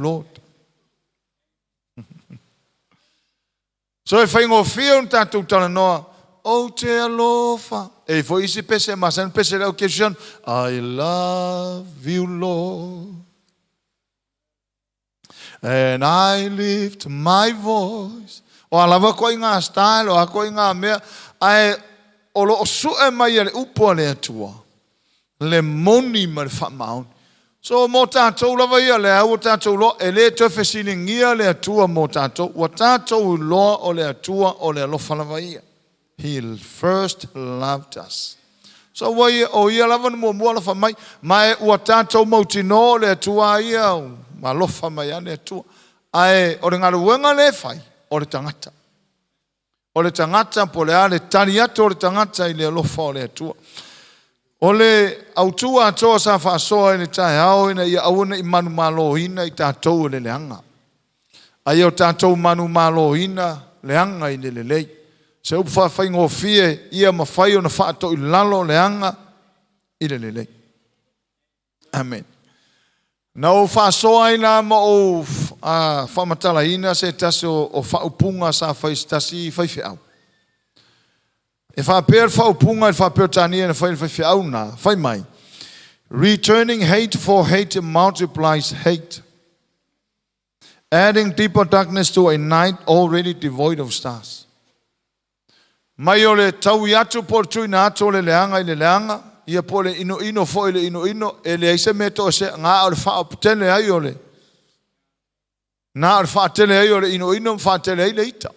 Lord. So e faigofie ona tatou talanoa, Ou te alofa. E i ai foi isi pese e masani pese le au kerisiano, I love you Lord. And I lift my voice. O a lava koe i ngā style, o a koe i ngā mea, ae o lo o sue mai e le upu a le Atua, le moni ma le faamaoni. So mo tatou lava ia, lea ua tatou iloa, e le toe fesiligia le Atua mo tatou, ua tatou iloa o le Atua o le alofa lava ia. He first loved us. So ua ia, o ia lava na muamua alofa mai, ma e ua tatou mautinoa o le Atua ia, ua alofa mai lava le Atua. Ae o le galuega lea e fai, o le tagata. O le tagata po o le a le tali atu o le tagata i le alofa o le Atua. O le autu atoa sa faasoa i le taeao ina ia aua ne i manumaloina i tatou e le leaga. A ia o tatou manumaloina leaga i le lelei. Se upu faafaigofie, ia mafai ona faatoilalo leaga i le lelei. Amen. Na ou faasoa ai la ma ou faamatalaina se tasi o faaupuga sa fai se tasi faifeau. E faapea le faaupuga i le faa-Peretania na fai e le faifeau lena, fai mai, Returning hate for hate multiplies hate, adding deeper darkness to a night already devoid of stars. Mai o le taui atu po o le tuuina atu o le leaga i le leaga, ia po o le inoino foi i le inoino, e leai se mea e toesea, na o le faaoputele ai o le Na o le faatele ai o le inoino ma faatele ai le ita.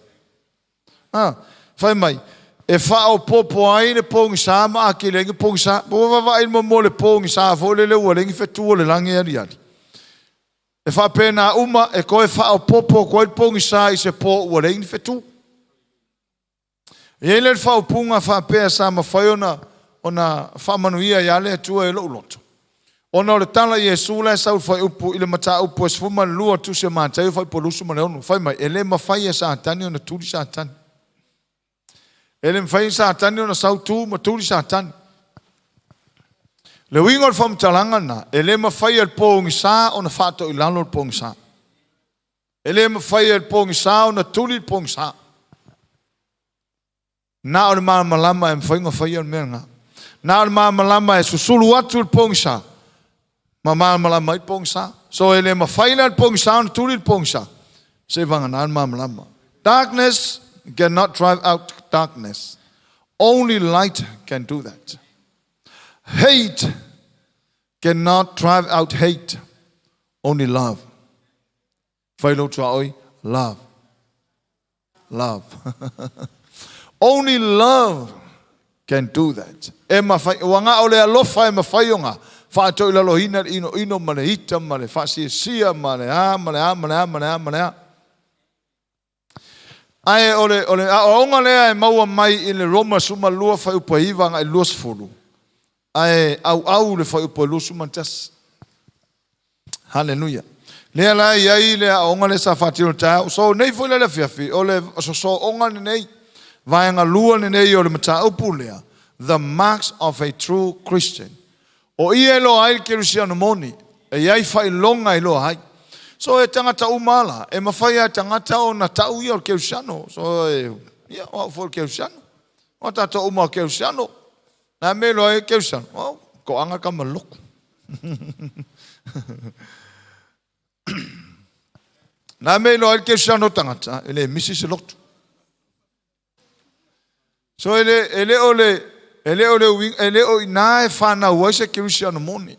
A, fai mai, e faaopoopo ai le pogisa ma atili ai le pogisa. Ua vaavaai le momo o le pogisa foi lele ua leai ni fetu o le lagi e aliali. E faapena uma e toe faaopoopo atu ai le pogisa i se po ua leai ni fetu. E i ai le faaupuga faapea sa mafai ona ona faamanuia ia le Atua e lou loto. Ona o le tala Iesu la e sau i le fuaiupu i le mataupu e 12 o Tusi a Mataio fuaiupu 26, fai mai, e le mafai e Satani ona tuli Satani. E le mafai e Satani ona sau tu ma tuli Satani. Le uiga o le faamatalaga lena, e le mafai e le pogisa ona faatoilalo le pogisa. E le mafai e le pogisa ona tuli le pogisa. Na o le malamalama e mafai ona faia le mea lena. Na o le malamalama e susulu atu le pogisa ma malamalama ai le pogisa. So e le mafai la le pogisa ona tuli le pogisa. Seivagana le malamalama. Darkness cannot drive out darkness. Only light can do that. Hate cannot drive out hate. Only love. Fai lou tuaoi, love. Love. Only love can do that. E mafai, ua na o le alofa e mafai ona faatoilaloina le inoino ma le ita ma le faasiasia ma le a ma le a ma le a ma le a ma le a. Ae o le, o le aoaoga lea e maua mai i le Roma 12 fuaiupu e 9 agai 20, ae auau le fuaiupu e 21. Haleluia. Lea la e i ai le aoaoga lea sa faatino i le taeao. So nei foi la le afiafi, o le sosooga lenei, vaega lua lenei o le mataupu lea, The Marks of a True Christian. O i e iloa ai le kerisiano moni, e i ai faailoga e iloa ai. So e tagata uma lava la, e mafai lava e tagata ona tau ia o le kerisiano. So e, ia, o au foi o le kerisiano. O tatou uma o kerisiano. Na mea e iloa ai le kerisiano, oh, toaga tama lotu. Na mea e iloa ai le kerisiano o tagata, e le misi se lotu. So e le, e le o le, e le o le uiga, e le o i ina e fanau ai se kerisiano moni.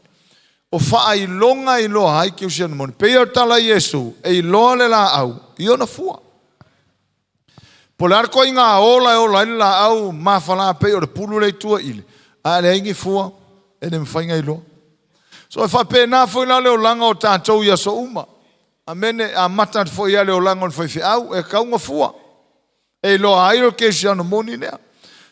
O faailoga e iloa ai kerisiano moni. Pei o le tala a Iesu, e iloa le laau i ona fua. Po o le a le ituaiga ola e ola ai le laau mafala pei o le pulu lea i tua i le, a e leai ni fua, e le mafai ona iloa. So e faapena foi la le olaga o tatou i aso uma. Amene, amata atu foi ia le olaga o le faifeau, e tatau ona fua. E iloa ai o le kerisiano moni lea.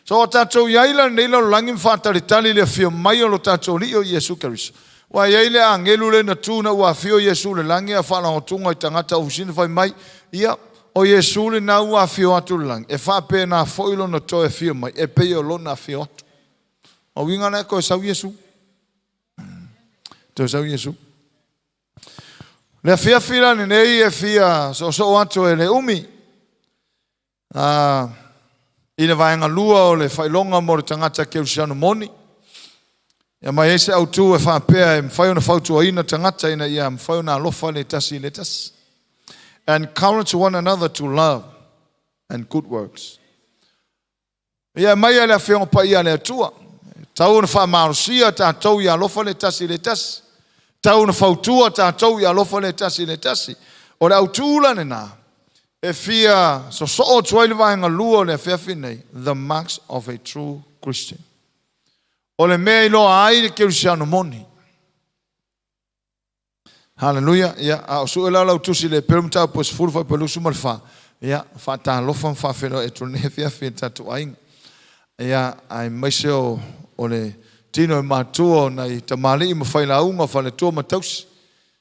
So a tatou i ai la i lenei lalolagi ma faatalitali i le afio mai o lo tatou Alii o Iesu Keriso, aua e i ai le agelu lea na tu ina ua afio Iesu i le lagi a faalagotuga i tagata ofisina fai mai, ia, o Iesu lena ua afio atu i le lagi, e faapena foi lona toe afio mai e pei o lona afio atu. O uiga la e toe sau Iesu. Toe sau Iesu. Le afiafi la lenei e fia soosoo atu e le umi i le vaega lua o le faailoga mo le tagata kerisiano moni. Ia ma e i ai se autu e faapea e mafai ona fautuaina tagata ina ia mafai ona alofa le tasi i le tasi. Encourage one another to love and good works. Ia aumai le Afioga Paia a le Atua. E tatau ona faamalosia tatou ia alofa le tasi i le tasi. E tatau ona fautua tatou ia alofa le tasi i le tasi. O le autu la lena e fia sosoo atu ai le vaega lua o le afiafi nei, the marks of a true Christian. O le mea e iloa ai le kerisiano moni. Haleluia. Ia, a o sue la lau tusi i le Hepero mataupu e 10 fuaiupu e 24. Ia, faatalofa ma faafeiloai atu i lenei afiafi i le tatou aiga. Ia, aemaise o le tino e matua o nai tamalii ma failauga, faletua ma tausi,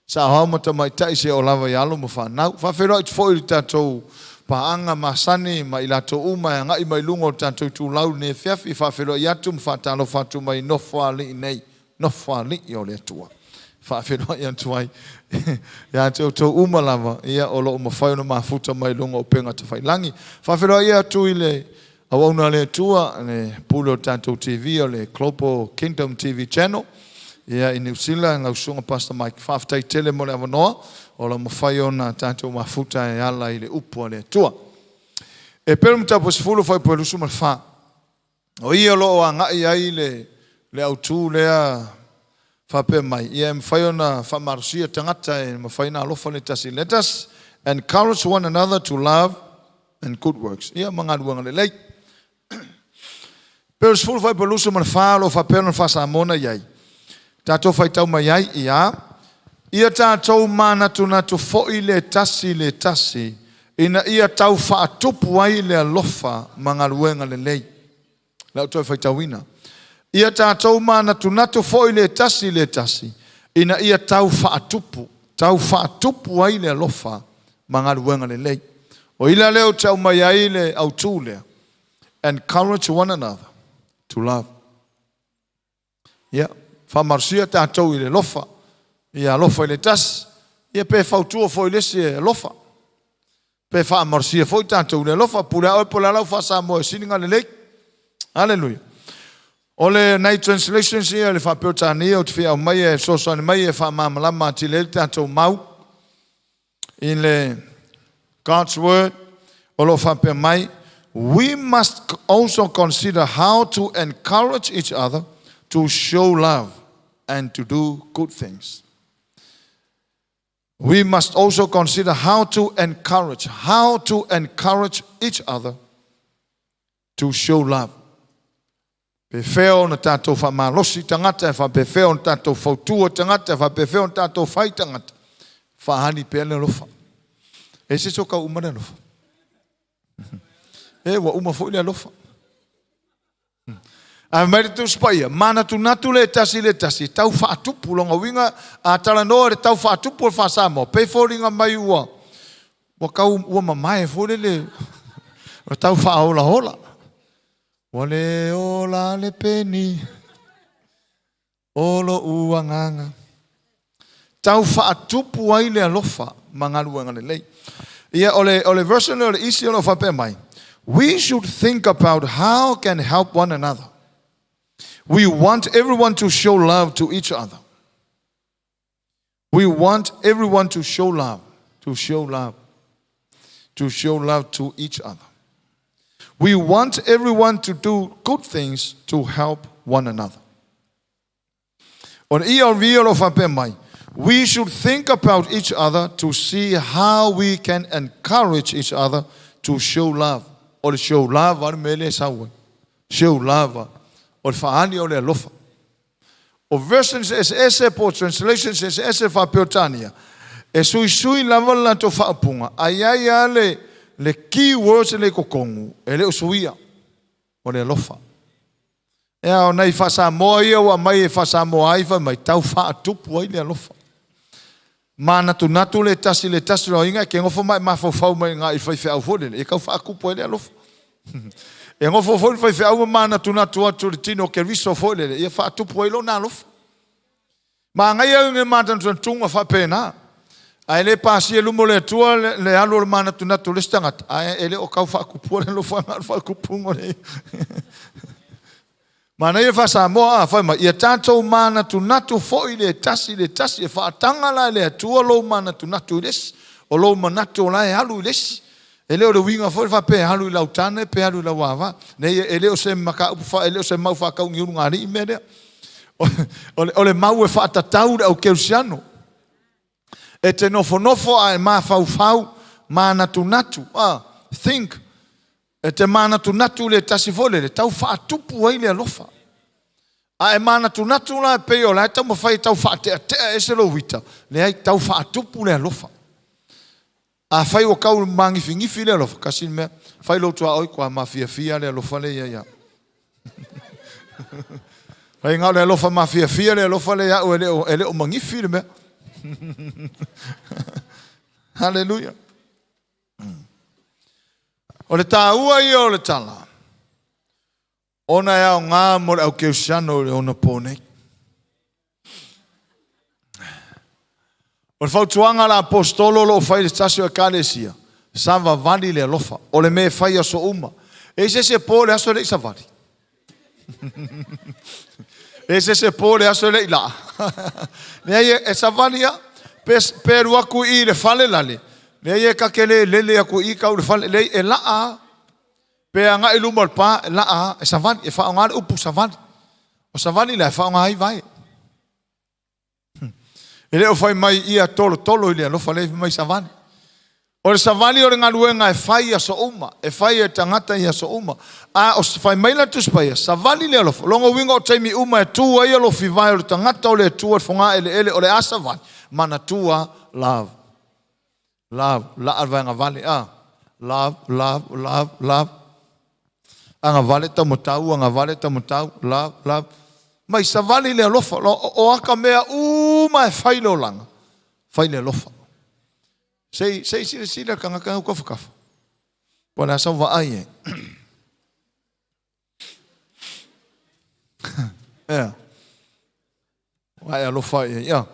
saoao ma tamaitai seia oo lava i alo ma fanau. Faafeiloai atu foi i le tatou paaga masani ma i latou uma e agai mai luga o le tatou itulau i lenei afiafi. Faafeiloai atu ma faatalofa atu mai Nofoalii nei, Nofoalii o le Atua. Faafeiloai atu ai ia te outou uma lava, ia o lo o mafai ona mafuta mai luga o upega tafailagi. Faafeiloai atu i le auauna a le Atua, le pule o le tatou TV o le Global Kingdom TV Channel, ia i Niu Sila, lau susuga Pastor Mike. Faafetai tele mo le avanoa o lo o mafai ona tatou mafuta e ala i le upu a le Atua. Hepero mataupu e 10 fuaiupu e 24. O ia o lo o agai ai le autu lea faapea mai, ia e mafai ona faamalosia tagata e mafai ona alofa le tasi i le tasi. Encourage one another to love and good works. Ia ma galuega lelei. Hepero 10 fuaiupu e 24 o lo o faapea ona faa-Samoa na i ai. Tatou faitau mai ai, ia, ia tatou manatunatu foi le tasi i le tasi, ina ia tau faatupu ai le alofa ma galuega lelei. O le a ou toe faitauina. Ia tatou manatunatu foi le tasi i le tasi, ina ia tau faatupu, tau faatupu ai le alofa ma galuega lelei. O i la lea ou te aumai ai le autu lea, encourage one another to love. Ia, faamalosia tatou i le alofa, ia alofa i le tasi, ia pe fautua foi i le isi e alofa. Pe faamalosia foi tatou i le alofa, pule lava oe po o le a lau faa-Samoa e sili ona lelei. Haleluia. O le nai translations ia le faa-Peretania ou te fia aumaia e fesoasoani mai e faamalamalama atili ai le tatou mau i le God's word o lo o faapea mai, we must also consider how to encourage each other to show love and to do good things. We must also consider how to encourage each other to show love. Pe fea ona tatou faamalosi tagata, e faapefea ona tatou fautua tagata, e faapefea ona tatou fai tagata. Faaali pea le alofa. E se so kau uma le alofa. E ua uma foi le alofa. Ae mai le Tusi Paia, manatunatu le tasi i le tasi, tau faatupu lona uiga, a talanoa le tau faatupu o le faa-Samoa, pe foliga mai ua kau ua mamae foi lele, ua tau faaolaola. Ua le ola le peni o lo'u agaga. Tau faatupu ai le alofa ma galuega lelei. Ia, o le version lea o le isi o lo o faapea mai, we should think about how can help one another. We want everyone to show love to each other. We want everyone to show love, to show love, to show love to each other. We want everyone to do good things to help one another. O le ERV o lo o faapea mai, we should think about each other to see how we can encourage each other to show love. O le show love a le mea lea e sau ai. Show love. O le faaali o le alofa. O versions eseese po o translations eseese faa-Peretania, e suisui lava le latou faaupuga, ae i ai lava le key words le i totonu, e le o suia, o le alofa. Ea o nai faa-Samoa ia ua aumai e faa-Samoa ai fai mai, tau faatupu ai le alofa. Manatunatu le tasi i le tasi o aiga e ke nofo mai mafaufau mai ngā i faifeau foi lele, e tau faatupu ai le alofa. E nofo foi le faifeau ma manatunatu atu le tino o Keriso foi lele, ia faatupu ai lona alofa. Manaia le manatunatuga faapena. Ae le pasia i luma o le Atua le alu o le manatunatu o le isi tagata, ae e le o tau faatupua le alofa na o le faatupuga o le Manaia faa-Samoa a fai mai, ia tatou manatunatu foi le tasi i le tasi, e faataga la e le Atua lou manatunatu i le isi, o lou manatu o la e alu i le isi. E le o le uiga foi le faapea e alu i lau tane pe alu i lau ava. Leai, e le o se mataupu fa, e le o se mau faataugiulugalii mea lea. O le mau e faatatau le au kerisiano. E te nofonofo ae mafaufau, manatunatu, think. E te manatunatu i le tasi foi lele, tau faatupu ai le alofa. A e manatunatu la e pei o la e taumafai e tau faateatea ese lou ita, leai, tau faatupu le alofa. Afai ua tau manifigifi le alofa, tasi le mea, fai lou tuaoi, ua mafiafia le alofa lea ia ia. Fai na o le alofa mafiafia le alofa lea ia au e le o manifi le mea. Hallelujah. O le taua ia o le tala, ona e aoga mo le au kerisiano i le onapo nei. O le fautuaga a le aposetolo o lo o fai i le tasi o ekalesia, savavali le alofa. O le mea e fai aso uma. E i ai se isi e po i le aso e le i savali? E i ai se isi e po i le aso e le i laa? Leai, e savali lava. Pe, pe alu atu i i le fale lale, leai e ta te le lele atu i i tau i le fale. Leai, e laa lava. Pe agai i luma o le pa, e laa lava, e savali, e faaaoga le upu savali. O savali la e faaaoga ai vae. E le o fai mai ia tolotolo i le alofa, lea fai mai savali. O le savali o le galuega e fai i aso uma, e fai e tagata i aso uma. A o fai mai la Tusi Paia, savali le alofa. Lona uiga o taimi uma e tu ai alofi vae o le tagata o le Atua i le fogaeleele o le a savali, manatua love. Love, laa le vaega vale a. Love, love, love, love. Agavale taumatau, agavale taumatau, love, love. Mai savali le alofa. O aka mea uma e fai le olaga, fai le alofa. Se i se i silasila le tagata au tafatafa. Po o le a sau vaai ai. Ea. Ua e alofa i ai. Ia.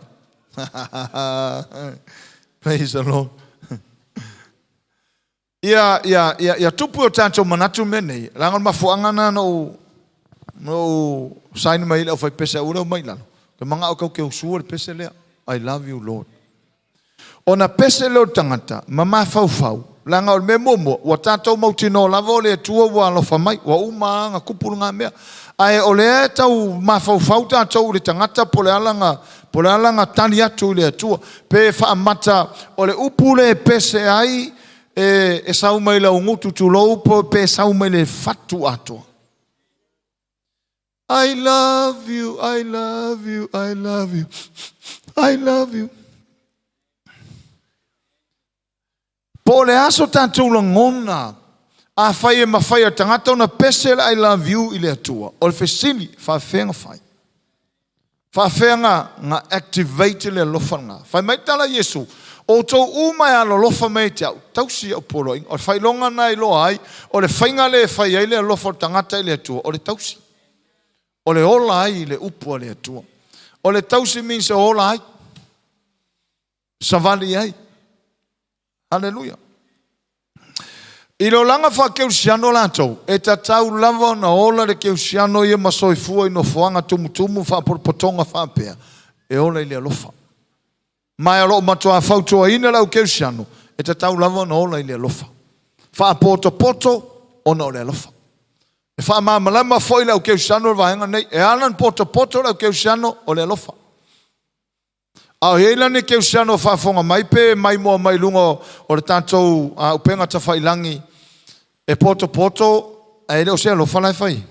Praise the Lord. Ia, ia, ia, ia tupu i o tatou manatu mea nei. Leaga o le mafuaaga lena na ou, na ou sign mai ai le aufaipese aua le omai i lalo. Ou te manao tatou te usua le pese lea. I love you Lord. Ona pese lea o le tagata ma mafaufau, leaga o le mea muamua, ua tatou mautinoa lava o le Atua ua alofa mai, ua uma lava ona tupu lena mea. Ae o lea e tau mafaufau tatou i le tagata po o le a lana, po o le a lana tali atu i le Atua. Pe faamata o le upu lea e pese ai e sau mai lau gutu tulou pe sau mai le fatu atoa. I love you, I love you, I love you, I love you. Po o le a so tatou lagona, afai e mafai e le tagata ona pese le I love you i le Atua, o le fesili, faafefea ona fai? Faafefea na activate le alofa lena? Fai mai le tala a Iesu, Outou uma e alolofa mai ia te au, tausi au poloaiga. O le faailoga lena e iloa ai, o le faiga lea e fai ai le alofa o le tagata i le Atua, o le tausi. O le ola ai i le upu a le Atua. O le tausi means e ola ai. Savali ai. Haleluia. I le olaga faakerisiano latou, e tatau lava ona ola le kerisiano ia ma soifua i nofoaga tumutumu faapotopotoga faapea, e ola i le alofa. Ma o lo o matua fautuaina le au kerisiano, e tatau lava ona ola i le alofa. Faapotopoto ona o le alofa. E faamalamalama foi le au kerisiano i le vaega lenei, e ala ona potopoto le au kerisiano o le alofa. A o i ai la ni kerisiano o faafofoga mai pe maimoa mai luga o le tatou upega tafailagi e potopoto ae le o se alofa la e fai?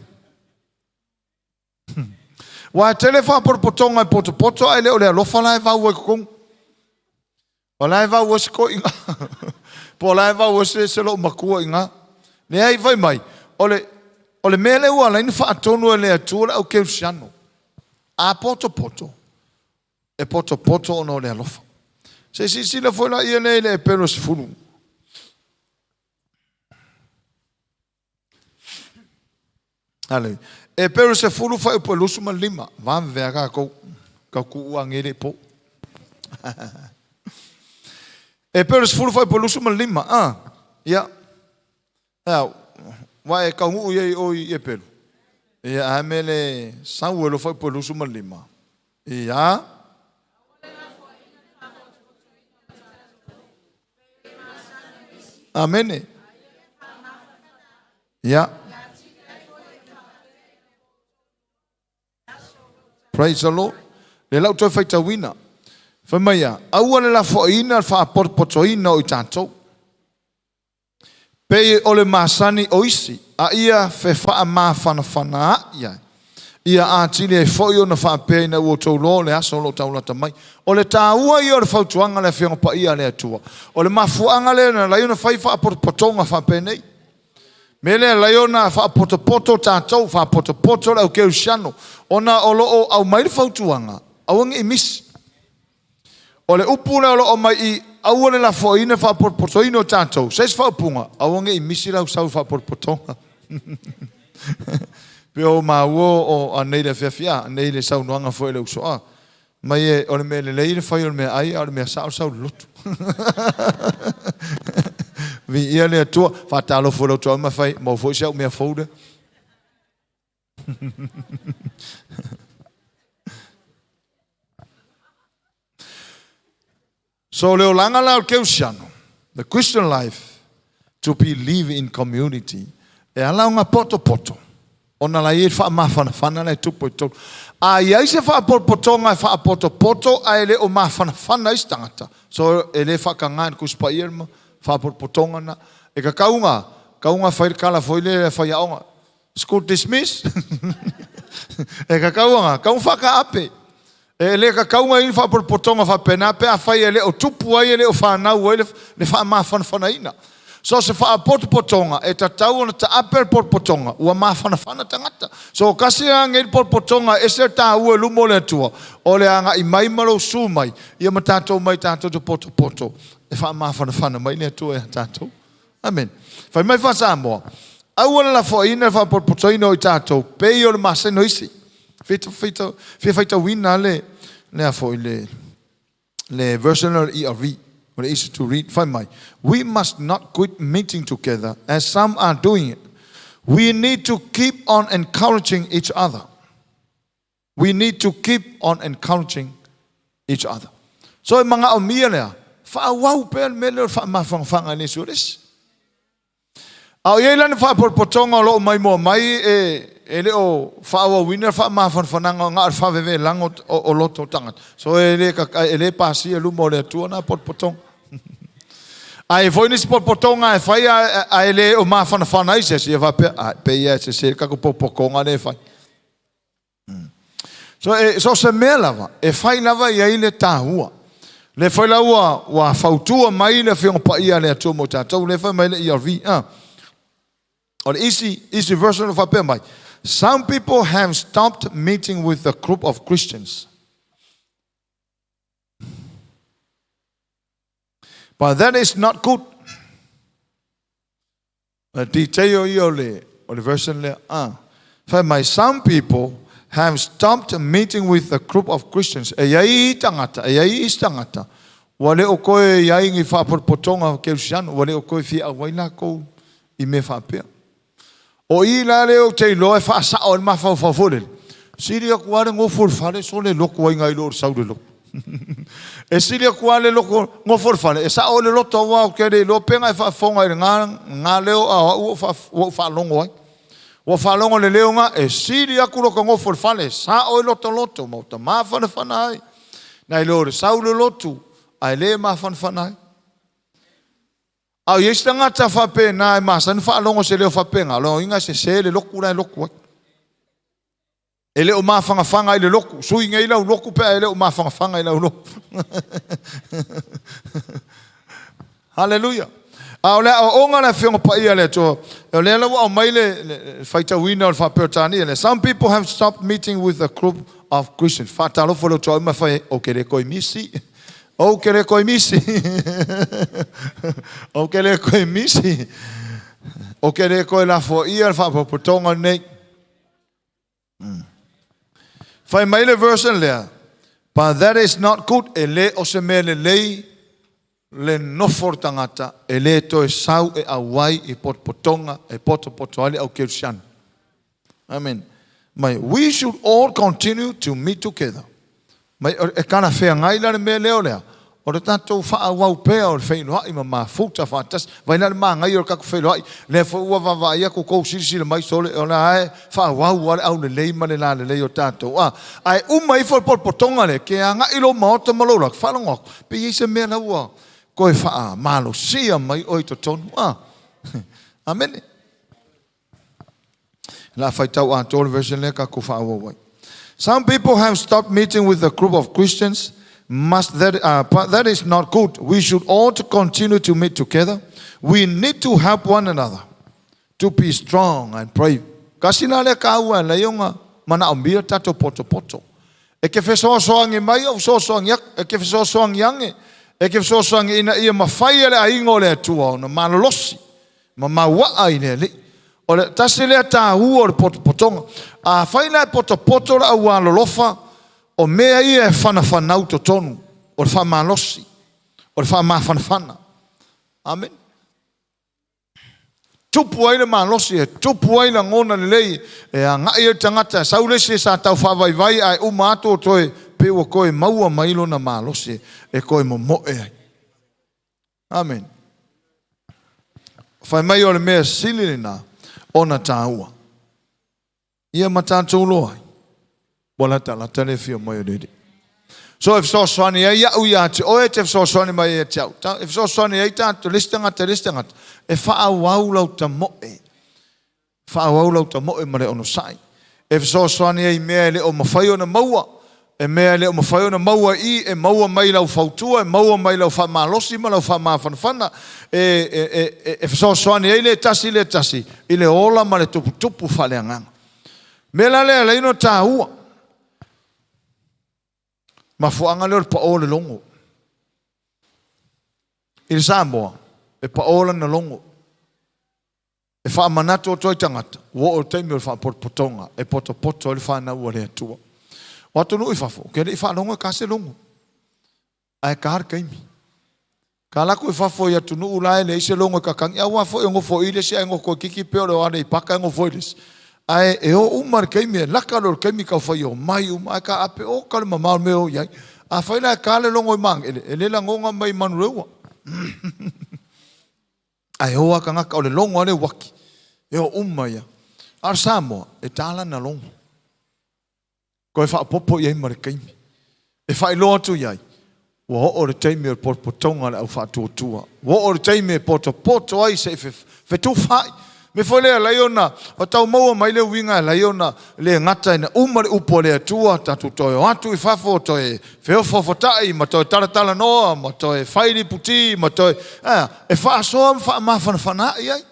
Aua e tele faapotopotoga e potopoto ae le o le alofa la e vau ai totonu. O la e vau ai se toeaina po o la e vau ai se loomatua i ina. Leai, fai mai, o le, o le mea lea ua ala ai ona faatonu e le Atua le au kerisiano, a potopoto, e potopoto ona o le alofa. Se i silasila foi laia lea i le Epero 10. Hallelujah. Epero 10 fuaiupu e 25. Vave a tatou. Tau tuu age le po. E pei o le 10 fuaiupu 25, a. Ia. Ea, ua e taunuu i ai o i Epelu. Ia, a me le sau e lo fuaiupu 25. Ia. Amene. Ia. Praise the Lord. Le lau toe faitauina. Fai mai ia, aua le lafoaiina le faapotopotoina o i tatou. Pei o le masani o isi, a ia fefaamafanafanaai ai. Ia atili ai foi ona faapea ina ua outou iloa le aso o lo o taulata mai. O le taua ia o le fautuaga a le Afioga Paia a le Atua. O le mafuaaga lea na ala ai ona fai faapotopotoga faapenei. Mea lea e ala ai ona faapotopoto tatou, faapotopoto le au kerisiano, ona o lo o aumai le fautuaga, aua ne i misi. O le upu lea o lo o aumai i, aua le lafoaiina le faapotopotoina o tatou, se isi faaupuga, aua ne i misi lau sau i le faapotopotoga. Pei o maua o anei le afiafi a, anei le saunoaga foi a le uso a. Mai e, o le mea lelei le fai o le mea ai, a o le mea sao le sau i le lotu. Viia le Atua. Faatalofa i lou toa ma fai, maua foi si au mea fou lea. So le olaga la o le Keusiano, the Christian life to be live in community, e ala ona potopoto, ona la i ai le faamafanafana la e tupu i totonu. A i ai se faapotopotoga e faapotopoto ae le o mafanafana ai se tagata, so e le faatagaina e le Tusi Paia le faapotopotoga lena. E tatau ona, tatau ona fai le tala foi lea e faiaoga, school dismiss. E tatau ona, tatau ona faataape. E le tatau ona i ai ni faapotopotoga faapena pe afai e le o tupu ai, e le o fanau ai le faamafanafanaina. So o se faapotopotoga, e tatau ona taape le potopotoga ua mafanafana tagata. So tasi la lenei potopotoga e ese le taua i luma o le Atua, o le agai mai ma lou susu mai, ia ma tatou omai tatou te potopoto e faamafanafana mai le Atua ia tatou. Amene. Fai mai faa-Samoa, aua le lafoaiina le faapotopotoina o i tatou, pei o le masani o isi. Fia faitauina le, le, foi, le, le version o le ERV, o le easy to read. Fai mai, we must not quit meeting together as some are doing it. We need to keep on encouraging each other. We need to keep on encouraging each other. So e manaomia lea, faaauau pea le mea lea o le faamafanafana i le isi o le isi. A o i ai lana faapotopotoga o lo o maimoa mai e, e le o faaauauina le faamafanafanaga na o le faavevelaga o, o loto o tagata. So e le, e le pasia luma o le Atua na potopotoga. A i ai foi nisi potopotoga e fai ae le o mafanafana ai se isi, ia faapea, a pei e sese le tatou potopotoga lea e fai. So, e, so se mea lava, e fai lava i ai le taua. Le foi la ua, ua fautua mai le Afioga Paia a le Atua mo tatou, le fai mai le ERV. Ah. O le isi, isi version o faapea mai, some people have stopped meeting with a group of Christians. But that is not good. Le detail ia o le, o le version lea. Ah. Fai mai, some people have stopped meeting with a group of Christians. E iai i tangata, e iai isi tagata, ua le o toe iai ni faapotopotoga kerisiano, ua le o toe fia auai latou i mea faapea. O i la lea ou te iloa e faasao ai le mafaufau foi lele, sili atu lava le nofo i le fale sole loto ai nai lo le sau i le lotu. E sili atu lava le loto, nofo i le fale, e sao ai le loto aua ou te le iloa pe na e faafofoga i lena, lena leo a o au ua ou faalogo ai. Ua faalogo i le leo na, e sili atu lota nofo i le fale, e sao ai lota loto ma ota mafanafana ai, nai lo le sau i le lotu ae le mafanafana ai. A o i ai se tagata faapena e masani faalogo se leo faapena, o lona uiga e sese le lotu la e lotu ai. E le o mafanafana i le lotu. Sui nei lau lotu pe a e le o mafanafana i lau lotu. Haleluia. A o le aoaoga a le Afioga Paia a le Atua, o lea la ua aumai le, le, le faitauina o le faa-Peretania lea. Some people have stopped meeting with a group of Christians. Faatalofa le Atua ma fai, ou te le toe misi. Ou te le toe misi. Ou te le toe misi. Ou te le toe lafoaia le faapotopotoga lenei. Fai mai le version lea, but that is not good. E le o se mea lelei le nofo o le tagata e le toe sau e auai i potopotoga e potopoto ai le au Kerisiano. Amen. Mai, we should all continue to meet together. Mai, e talafeagai la le mea lea o lea, o le tatou faaauau pea o le feiloai ma mafuta faatasi. Vai la le manaia o le tatou feiloai, lea foi ua vaavaai atu tou silasila mai sole, o la e faaauau lava le aulelei ma le lalelei o tatou. A, ae uma ifo le potopotoga lea, ke agai i lou maota ma lou loto, faalogo atu, pe i ai se mea la ua toe faamalosia mai oe i totonu. A, amene. La faitau atoa le version lea tatou faaauau ai. Some people have stopped meeting with a group of Christians. Must that, but that is not good. We should all to continue to meet together. We need to help one another to be strong and brave. Kasi la lea kāua e lai ona manaomia tatou potopoto. E ke fesoasoani mai ou fesoasoani aku, e ke fesoasoani ane, e ke fesoasoani ina ia mafai e le aiga o le Atua ona malolosi ma mauaa i le Alii. O le tasi lea taua o le potopotoga. Afai la e potopoto le aualolofa, o mea ia e fanafanau totonu, o le faamalosi, o le faamafanafana. Amene. Tupu ai le malosi, e tupu ai lagona lelei, e agai ai le tagata, e sau le isi sa tau faavaivai ae uma atu o toe, pei ua toe maua mai lona malosi e toe momoe ai. Amene. Fai mai o le mea sili lena ona taua. Ia ma tatou loa ai, ua latalata le afio mai o le Alii. So e fesoasoani ai au ia te oe, e te fesoasoani mai ia te au. E fesoasoani ai tatou, le isi tagata i le isi tagata, e faaauau lau tamoe. Faaauau lau tamoe ma le onosai. E fesoasoani ai i mea e le o mafai ona maua, e mea e le o mafai ona maua i, e maua mai lau fautua, e maua mai lau faamalosi ma lau faamafanafana, e fesoasoani ai le tasi i le tasi i le ola ma le tuputupu faaleagaga. Mea la lea e ala ai ona taua, mafuaaga lea o le pao o le logo. I le Samoa, e pao lana logo. E faamanatu atu ai tagata, ua oo i le taimi o le faapotopotoga e potopoto ai le fanau a le Atua. O atunuu i fafo, ou te le i faalogo e ta se logo, ae ta le taimi. Ka alu atu i fafo i atunuu la e leai se logo e tatagi, aua foi e nofo i le isi ae nofo toeitiiti pei o le Aleipata e nofo i le isi. Ae e o uma le taimi, e laka loa le taimi tau fai omai uma, ae taape oka le mamao o le mea e o i ai. Afai la e ta le logo i Magele, e le lagona mai i Manurewa. Ae o a tagata, o le logo a le uaki, e o uma ia. A o le Samoa, e ta lana logo. Toe faaopoopo i ai ma le taimi. E faailoa atu i ai, ua oo le taimi o le potopotoga a le au faatuatua. Ua oo le taimi e potopoto ai se i fetufaai. Mea foi lea e ala ai ona tau maua mai le uiga e ala ai ona le gata ina uma le upu a le Atua, tatou toe o atu i fafo, toe feofaofata'i ma toe talatalanoa ma toe fai liputi ma toe, a, e faasoa ma faamafanafana'i ai.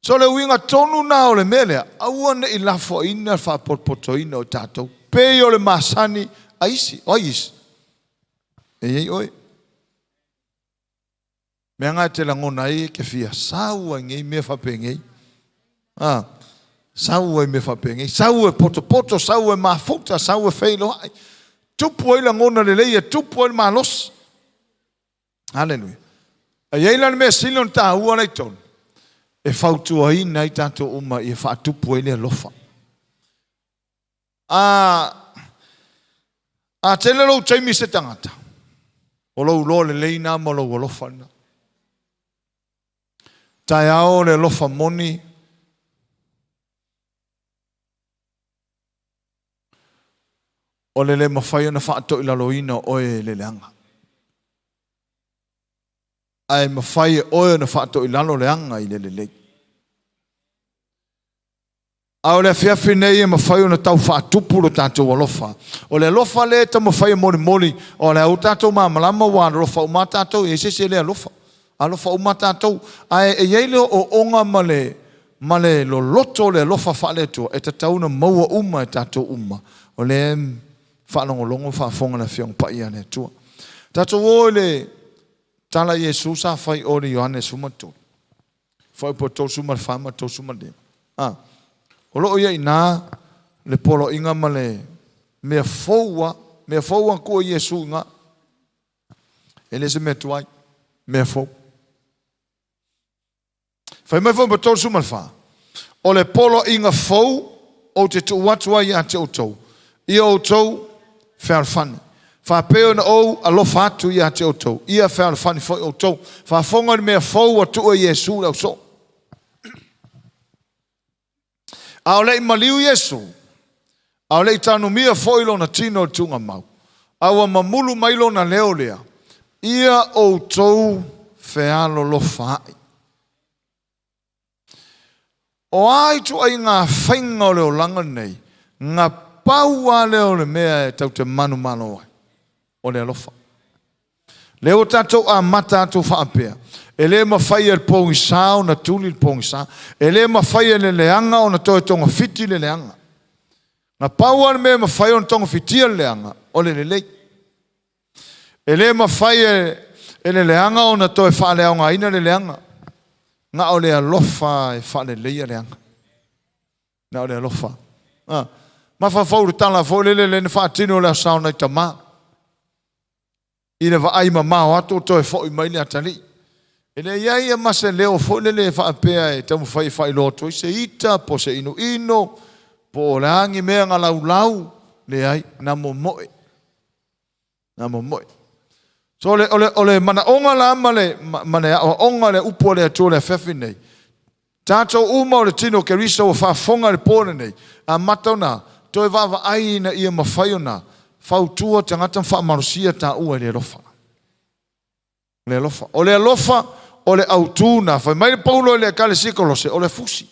So le uiga tonu na o le mea lea, aua ne i lafoaiina le faapotopotoina o tatou, pei o le masani a isi, o ai isi? E i ai oe. Mea na e te lagona ai e te fia sau ai nei mea faapenei. A, sau ai mea faapenei. Sau e potopoto, sau e mafuta, sau e feiloai. Tupu ai lagona lelei, e tupu ai le malosi. Haleluia. E i ai la le mea sili ona taua la i totonu, e fautuaina ai tatou uma ia faatupu ai le alofa. A, a tele lou taimi i se tagata, o lou iloa lelei lena ma lou alofa lena. Taeao le alofa moni, o le le mafai ona faatoilaloina o oe e le leaga. Ae mafai e oe ona faatoilalo leaga i le lelei. A o le afiafi nei e mafai ona tau faatupu lo tatou alofa. O le alofa lea e taumafai e molimoli, o le a tatou malamalama ua alolofa uma tatou, e i ai se isi e le alofa. Alofa uma tatou, ae e i ai le ooooga ma le loloto o le alofa faale-Atua e tatau ona maua uma e tatou uma. O lea e faalogologo ma faafofoga le Afioga Paia a le Atua. Tatou o i le tala a Iesu sa fai o le Ioane 13. Fuaiupu 34 ma le 35. A, o lo o i ai i ina le poloaiga ma le mea fou lava. Mea fou a tuu e Iesu i ina. E le o se mea tuai, mea fou. Fai mai foi ma 34, O le poloaiga fou ou te tuu atu ai ia te outou, ia outou fealofani. Faapei ona ou alofa atu ia te outou, ia fealofani foi outou. Faafofoga i le mea fou ua tuu e Iesu i le ausoo. A o le i maliu Iesu, a o le i tanumia foi lona tino i le tuugamau, a ua mamulu mai lona leo lea, Ia outou fealolofaai. O a ituaiga faiga o le olaga lenei, na pau lava lea o le mea e tatou te manumalo ai, o le alofa. Lea ua tatou amata atu faapea, e le mafai e le pogisa ona tuli le pogisa, e le mafai e le leaga ona toe togafiti le leaga. Na pau lava le mea e mafai ona togafitia le leaga, o le lelei. E le mafai e le leaga ona toe faaleaogaina le leaga. Na o le alofa e faaleleia leaga. Na o le alofa. Ah, mafaufau i le tala foi lele lea na faatino i le Aso Sa o nai tama. I le vaai mamao atu o toe foi mai le atalii. E le i ai ma se leo foi lele e faapea e taumafai e faailoa atu ai se ita po o se inuinu po o le a ni mea na laulau. Leai, na momoe. Na momoe. So o le manaoga la ma le aoaoga le upu a le Atua i le afiafi nei, tatou uma o le tino o Keriso ua faafofoga i le po lenei, amata ona toe vaavaai ina ia mafai ona fautua tagata ma faamalosia taua i le alofa. Le alofa. O le alofa o le autu na. Fai mai le Paulo i le Ekalesia Kolose, o le fusi.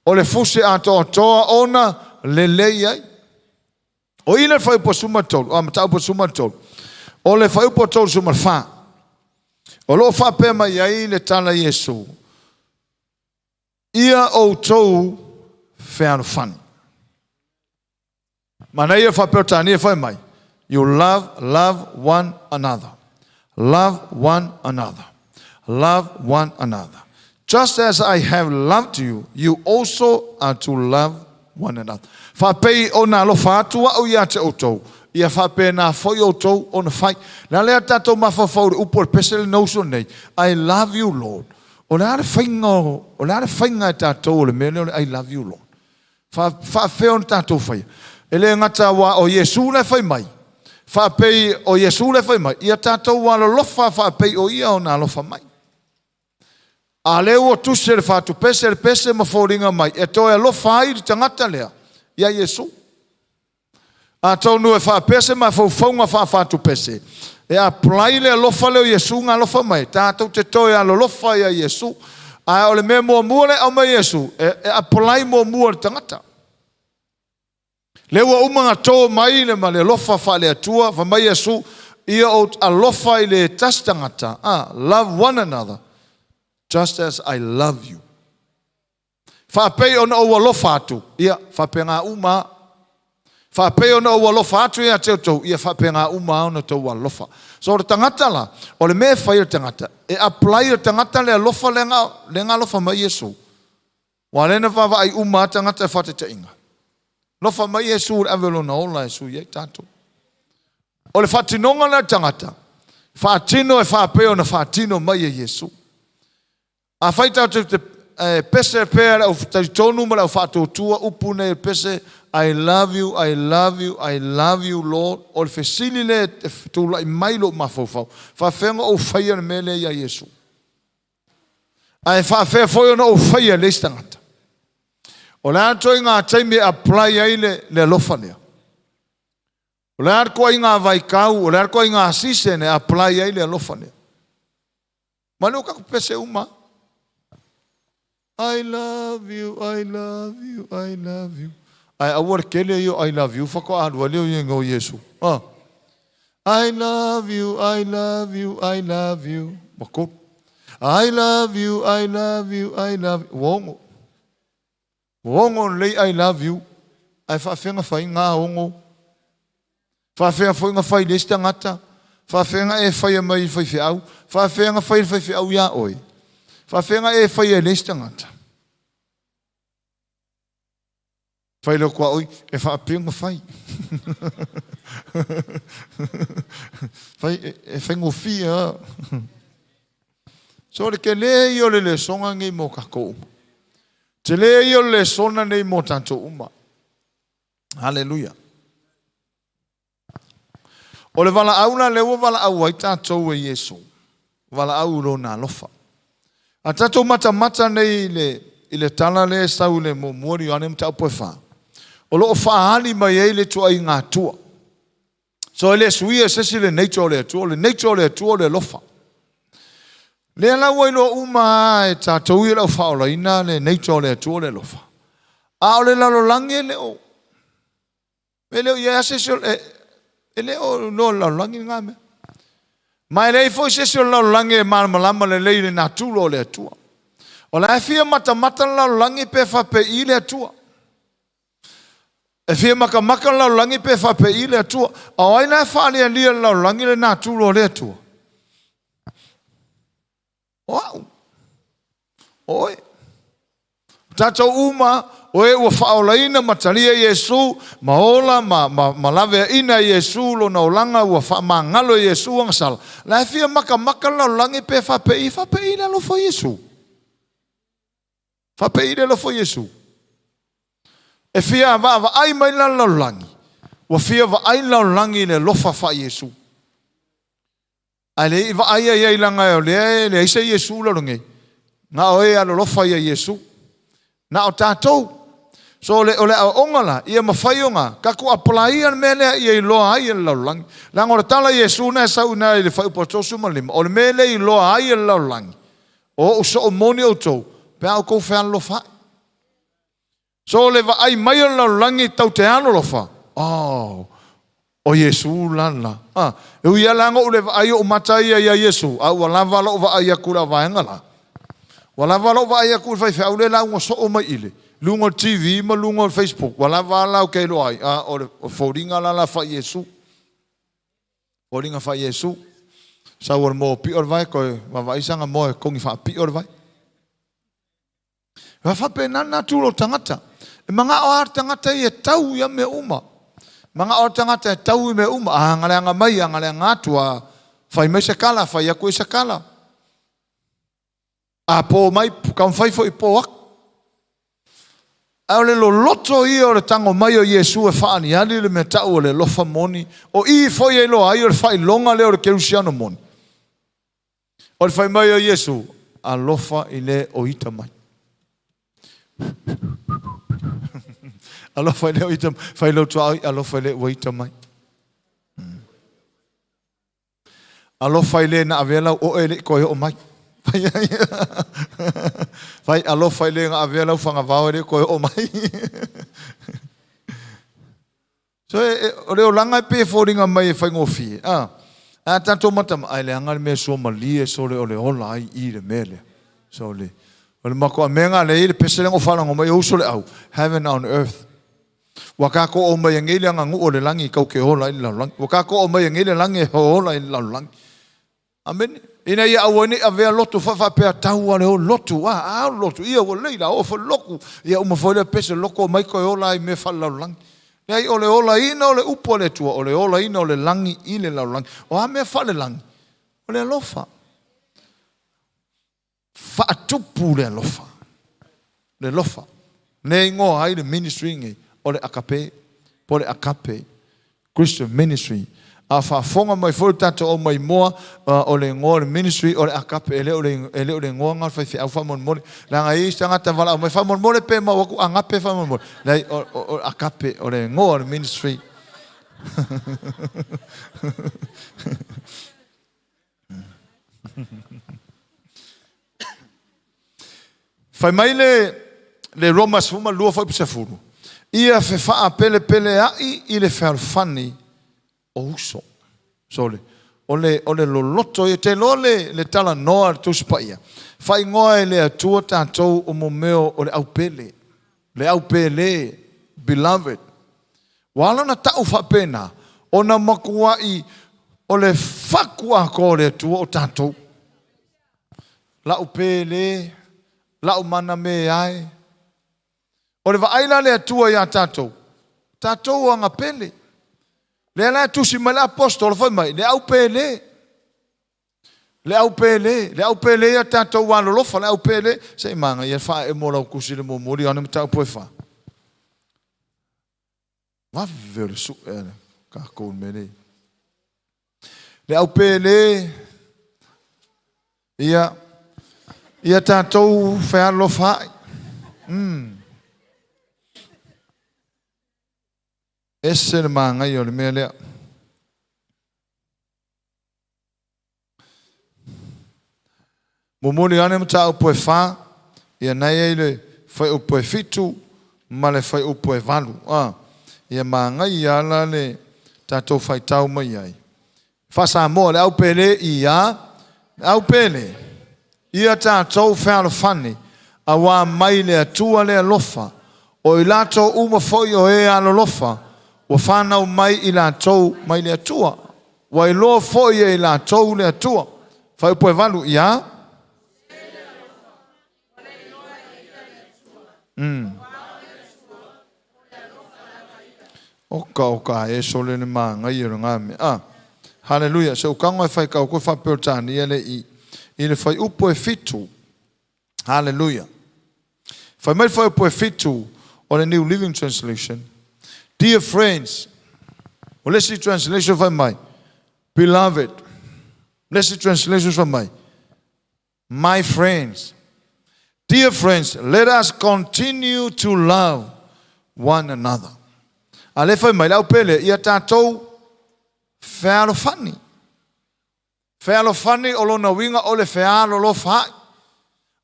O le fusi atoatoa ona lelei ai. O i le fuaiupu 13, a mataupu 13. O le fuaiupu 34. O lo o faapea mai ai le tala a Iesu, ia outou fealofani. Manaia faa-Peretania fai mai, you love, love one another. Love one another. Love one another. Just as I have loved you, you also are to love one another. Faapei ona alofa atu au ia te outou, ia faapena foi outou ona fai. Le a lea tatou mafaufau i le upu o le pese le nauso nei, I love you, Lord. O le a le faiga, o le a le faiga e tatou o le mea lea o le I love you, Lord? Faafefea ona tatou faia? E le gata aua o Iesu la e fai mai, faapei o Iesu la e fai mai, ia tatou alolofa faapei o ia ona alofa mai. A lea ua tusi e le fatupese le pese ma foliga mai e toe alofa ai le tagata lea ia Iesu. Atonu e faapea se mafaufauga faafatupese, e apply le alofa lea o Iesu na alofa mai, tatou te toe alolofa ia Iesu. Ae o le mea muamua lea e aumai e Iesu, e apply muamua i le tagata. Lea ua uma ona to mai le ma le alofa faale-Atua, fai mai Iesu, ia ou alofa i le tasi tagata, love one another, just as I love you. Faapei ona ou alofa atu, ia faapena uma. Faapei ona ou alofa atu ia te outou, ia faapena uma ona outou alofa. So o le tagata la, o le mea e fai e le tagata, e apply le tagata le alofa lea na alofa mai Iesu. Ua lea na vaavaai uma a tagata e faataitaiga. Alofa mai Iesu i le ave o lona ola e sui ai tatou. O le faatinoga lea le tagata, faatino e faapei ona faatino mai e Iesu. Afai tatou te pese pea le au talitonu ma le au faatuatua upu nei e pese, I love you, I love you, I love you, Lord. O le fesili lea e tulai mai lou mafaufau, faafefea ona ou faia le mea lea ia Iesu? Ae faafefea foi ona ou faia le isi tagata? O le a le ituaiga taimi e apply ai le alofa lea? O le a le ituaiga vaitau, o le a le ituaiga season e apply ai le alofa lea? Ma lea ua tatou pese uma. I love you, I love you, I love you. Ae aua le tele ia o I love you faatoa alu ai lea o ia igoa o Iesu. Ah. I love you, I love you, I love you. Ua tolu. I love you, I love you, I love you. Ua 6. Ua 6 lelei I love you. Ae faafefea ona fai ngā 6. Faafefea foi ona fai i le isi tagata. Faafefea ona e faia mai i le faifeau. Faafefea ona fai le faifeau iā oe. Faafefea ona e faia i le isi tagata. Fai leo kua oi, e faapea fai. Fai, e faigofie lava. So o le tele ia o le lesona nei mo tatou uma. Tele ia o le lesona nei mo tatou uma. Haleluia. O le valaau la lea ua valaau ai tatou e Iesu, valaau i lona alofa. A tatou matamata nei i le tala lea e sau i le muamua o Ioane mataupu e 4, o lo o faaali mai ai le ituaiga Atua. So e le suia e se isi le nature o le Atua, o le nature o le Atua o le alofa. Lea la ua iloa uma e tatou ia le au faaolaina le nature o le Atua o le alofa. A o le lalolagi e le o e le o i ai se isi e le o iloa le lalolagi lena mea. Ma e leai foi se isi o le lalolagi e malamalama lelei i le natura o le Atua. O la e fia matamata le lalolagi pe faapei le Atua. E fia makamaka le lalolagi pe faapei le Atua. A o ai la e faalialia le lalolagi le natura o le Atua? O au. O oe. O tatou uma, o e ua faaolaina ma talia Iesu, ma ola ma laveaina Iesu lona olaga ua faamagalo e Iesu agasala. La e fia makamaka le lalolagi pe faapei, faapei le alofa o Iesu. Faapei le alofa o Iesu. E fia vaavaai mai la le lalolagi, ua fia vaai le lalolagi i le alofa faa-Iesu. Ae le i vaaia i ai leaga o lea e leai se Iesu i lalo nei. Na o e alolofa ia Iesu. Na o tatou. So o le aoaoga la, ia mafai ona tatou apply le mea lea ia iloa ai e le lalolagi. Leaga o le tala Iesu na e sau i ina i le fuaiupu 35, o le mea lea e iloa ai e le lalolagi, o ou soo moni outou, pe a outou fealolofa ai. So o le vaai mai o le lalolagi tau te alolofa, oh, o Iesu la la. Ah, e ui lava la ona ou le vaai ou mata ia ia Iesu, a ua lava lou vaai atu i le vaega la. Ua lava lou vaai atu i le faifeau lea lauga soo mai i le luga o le TV ma luga o le Facebook. Ua lava la ou te iloa ai, ah, o le foliga la la fai Iesu. Foliga fai Iesu. Sau o le moa pio le vai, koe vaavaai saga moa e kongi faapio le vai. E faapena le natura o le tagata. E manao lava le tagata ia e tau ia mea uma. Manao le tagata e tau i mea uma. A galeaga mai, a galeaga atu, a fai mai se kala, fai atu i se kala. A po mai, taumafai foi po atu. A o le loloto ia o le tago mai o Iesu e faaaliali le mea tau o le alofa moni. O i foi e iloa ai o le faailoga lea o le kerisiano moni. O le fai mai o Iesu, alofa i le o ita mai. Alofa i le o ita mai. Fai lau tuaoi, alofa i le ua ita mai. Alofa i le na avea lau oe le i toe oo mai. Fai alofa i le na avea lau fagavao e le i toe oo mai. So o le olaga e pei e foliga mai e faigofie. A tatou matama, ai leaga le mea suamalie sole o le ola ai i le mea lea. So le o le makuamea le i le pese lengo faalogo mai o uso le au, heaven on earth. Ua tatou o mai nei le aganuu o le lagi tau te ola i le lalolagi. Ua tatou o mai nei le lagi e ola i le lalolagi. Amene. Ina ia aua nei avea lotu faapea tau a le o lotu. A lotu. Ia ua lei la o fo loku. Ia uma foi le pese loko mai koe ola ai mea faalelalolagi. Leai o le olaina o le upu a le Atua, o le olaina o le lagi i le lalolagi. O a mea faalelagi? O le alofa. Faatupu le alofa. Le alofa. Le igoa ai le ministry nei, o le agape, po o le agape Christian Ministry. A faafofoga mai foi le tatou au maimoa, o le igoa o le ministry o le agape, e le o le igoa lena o le faifeau faamolemole. Leaga e i ai isi tagata valaau mai faamolemole pe mau atu agape faamolemole. Leai, o agape, o le igoa o le ministry. Fai mai le Roma 12 fuaiupu 10, ia fefaapelepeleai i le fealofani o uso. So o le loloto ia, te iloa le talanoa a le Tusi Paia, faaigoa e le Atua tatou o mo mea o le aupele, le aupele, beloved. Ua ala ona tau faapena, ona matuai o le faku atoa o le Atua o tatou. Lau pele, lau mana me ai. O le vaai la a le Atua iā tatou, tatou o ana pele. Lea la e tusi mai le Aposetolo fai mai, le au pele, le au pele, le au pele ia tatou alolofa, le au pele. Se i manaia le faaee mo lau tusi i le muamua o Ioane mataupu e fa. Vave o le sue a le tatou mea nei. Le au pele ia ia tatou fealolofa ai. Ese le manaia o le mea lea. Momoli ane mataupu e fa, ia na i ai le fuaiupu e 7 ma le fuaiupu e 8. A, ia manaia la le tatou faitau mai ai. Faa-Samoa, le au pele ia, le au pele, ia tatou fealofani, auā mai le Atua le alofa, o i latou uma foi o e alolofa, ua fanau mai i latou mai le Atua. Ua iloa foi e i latou le Atua. Fuaiupu e 8, ia. Oka oka e sole le manaia o lena mea. Ah, haleluia. Se ukaga e faitau atu e faa-Peretania le i i le fuaiupu e 7. Haleluia. Fai mai le fuaiupu e 7 o le New Living Translation. Dear friends, o le isi translation fai mai, beloved. Le isi translation fai mai, my friends. Dear friends, let us continue to love one another. A le fai mai le au pele, ia tatou fealofani. Fealofani o lona uiga o le fealolofa ai.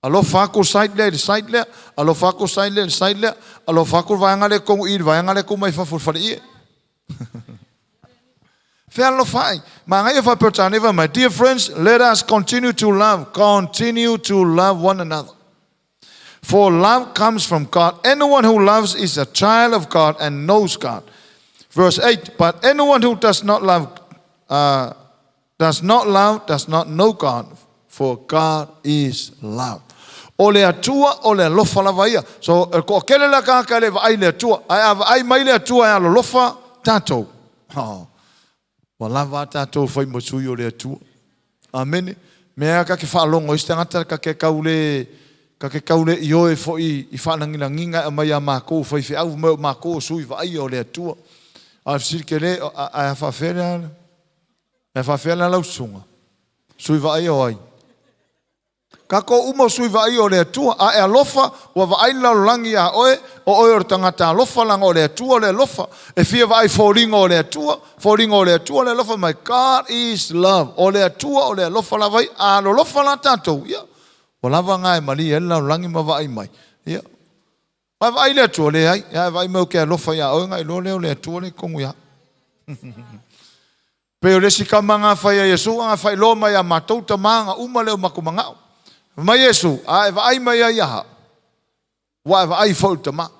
Alofa atu le side lea i le side lea, alofa atu le side lea i le side lea, alofa atu le vaega lea i totonu i i le vaega lea e tu mai fafo i le faleie. Fealolofa ai. Manaia faa-Peretania fai mai, Dear friends, let us continue to love, continue to love one another. For love comes from God. Anyone who loves is a child of God and knows God. Verse 8, but anyone who does not love, does not love, does not know God, for God is love. O le Atua o le alofa lava ia. So, e toatele la tagata e le vaai i le Atua. Ae a vaai mai le Atua e alolofa tatou. Oh. Ua lava a tatou fai ma sui o le Atua. Amene. Mea ka ke faalogo i se tagata ka ke tau le ka ke tau le ioe foi i faalagilagiga e aumai ia matou faifeau mai o matou o sui vaaia o le Atua. A o le fesili tele, ae a faafefea le ae a faafefea la lau susuga? Sui vaaia o ai? Tatou uma o sui vaaia o le Atua, a e alofa, ua vaai le lalolagi iā oe, o oe o le tagata alofa, leaga o le Atua le alofa. E fia vaai foliga o le Atua, foliga o le Atua le alofa mai, God is love. O le Atua o le alofa lava ia. A alolofa la tatou, ia, ua lava na e malie ai le lalolagi ma vaai mai. Ia, a vaai le Atua, leai, ae vaai mai ou te alofa iā oe, ona iloa lea o le Atua lea i totonu ia. Pei o le isi tama na fai a Iesu, ana faailoa mai ia matou tama ana uma lea o matou manao. Fai mai Iesu, A e vaai mai ai ia hao, ua e vaai foi i le tama.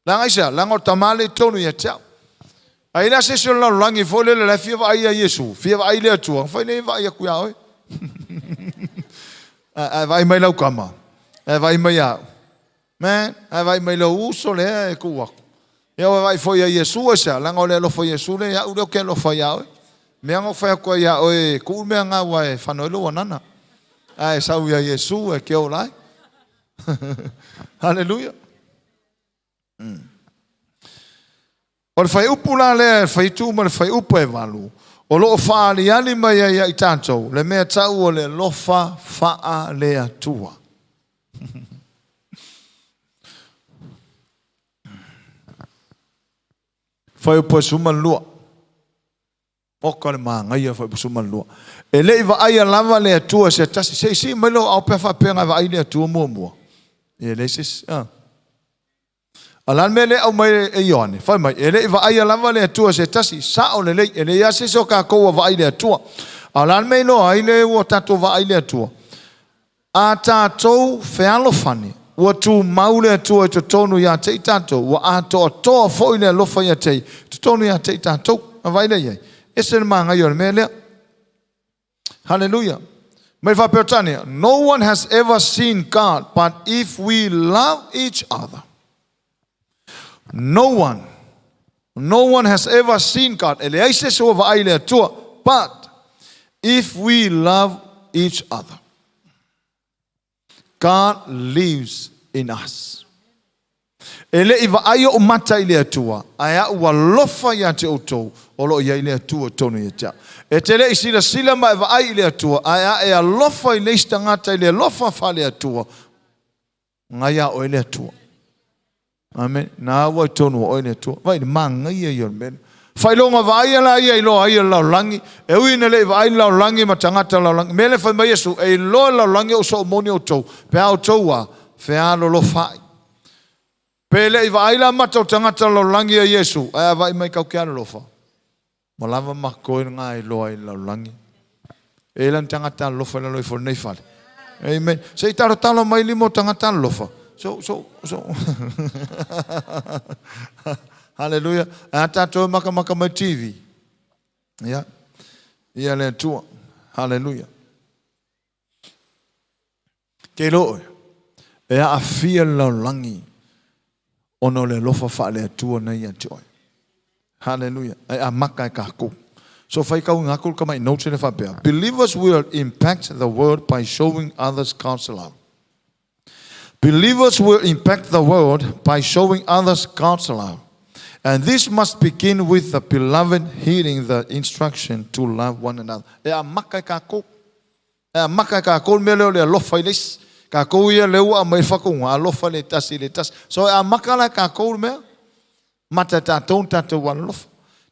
Leaga aisea? Leaga o le tama lea i totonu ia te au. A i le a se isi o le lalolagi foi lele la e fia vaai ia Iesu, fia vaai le Atua, ona fai lea e vaai atu ia oe. Ae vaai mai lau tama, ae vaai mai ia au. Man, ae vaai mai lou uso lea e tuu atu. Ia ua vaai foi ia Iesu aisea? Leaga o le alofa o Iesu lea ia au lea ou te alofa ia oe. Mea na ou fai atu ai ia oe, tuu le mea na aua e fano ai lou anana. Ae sau ia Iesu e ke ola ai. Haleluia. O le fuaiupu la lea e 7 ma le fuaiupu e 8, o lo o faaaliali mai ai ia i tatou le mea tau o le alofa faale-Atua. Fuaiupu e 12. Oka le manaia fuaiupu 12. E le i vaaia lava le Atua se tasi. Se i sii mai lou aao pe a faapea na vaai le Atua muamua. E leai se isi. A o le a le mea lea e aumai e Ioane? Fai mai, e le i vaaia lava le Atua se tasi. Sao lelei, e leai lava se isi o tatou ua vaai i le Atua. A o le a le mea e iloa ai le ua tatou vaai i le Atua? A tatou fealofani, ua tumau le Atua i totonu ia te i tatou, ua atoatoa foi le alofa ia te i totonu ia te i tatou. A vaai lea i ai? Ese le manaia o le mea lea. Haleluia. Mai faa-Peretania, no one has ever seen God, but if we love each other. No one, no one has ever seen God. E leai se isi ua vaai i le Atua. But if we love each other, God lives in us. E le i vaai ou mata i le Atua, ae a ou alofa ia te outou, o lo o i ai le Atua i totonu ia te au. E te le i silasila ma e vaai i le Atua, ae a e alofa i le isi tagata i le alofa faale-Atua, ngai a oe le Atua. Amen. Na ua i totonu o oe le Atua. Vaai i le manaia ia o le mea lea. Faailoga vaaia la ia iloa ai e le lalolagi, e ui ina le i vaai le lalolagi ma tagata o le lalolagi. Mea lea fai mai Iesu, e iloa e le lalolagi ou soomoni outou, pe a outou a fealolofaai. Pe le i vaai la mata o tagata o le lalolagi ia Iesu, ae a vaai mai kau ke alolofa, ua lava ma koe nga e iloa ai le lalolagi. E la ni tagata alolofa i lalo ifo o lenei fale. Amen. Se i talotalo mai lima o tagata alolofa. So, so, so. Hallelujah. A tātou e makamaka mai TV. Ia. Ia le Atua. Hallelujah. Ke iloa oe, e aafia le lalolagi ona o le alofa faale-Atua na ia te oe. Hallelujah. Ae amata e kākou. So fai kauga atu le tamai notes lea faapea, Believers will impact the world by showing others God's love. Believers will impact the world by showing others God's love. And this must begin with the beloved heeding the instruction to love one another. E amata e kākou. E amata e kākou le mea lea o le alofa i le isi. Kākou ia lea ua aumai le faatonuga, alofa le tasi i le tasi. So e amata la e kākou le mea. Mata e tātou na tātou alofa.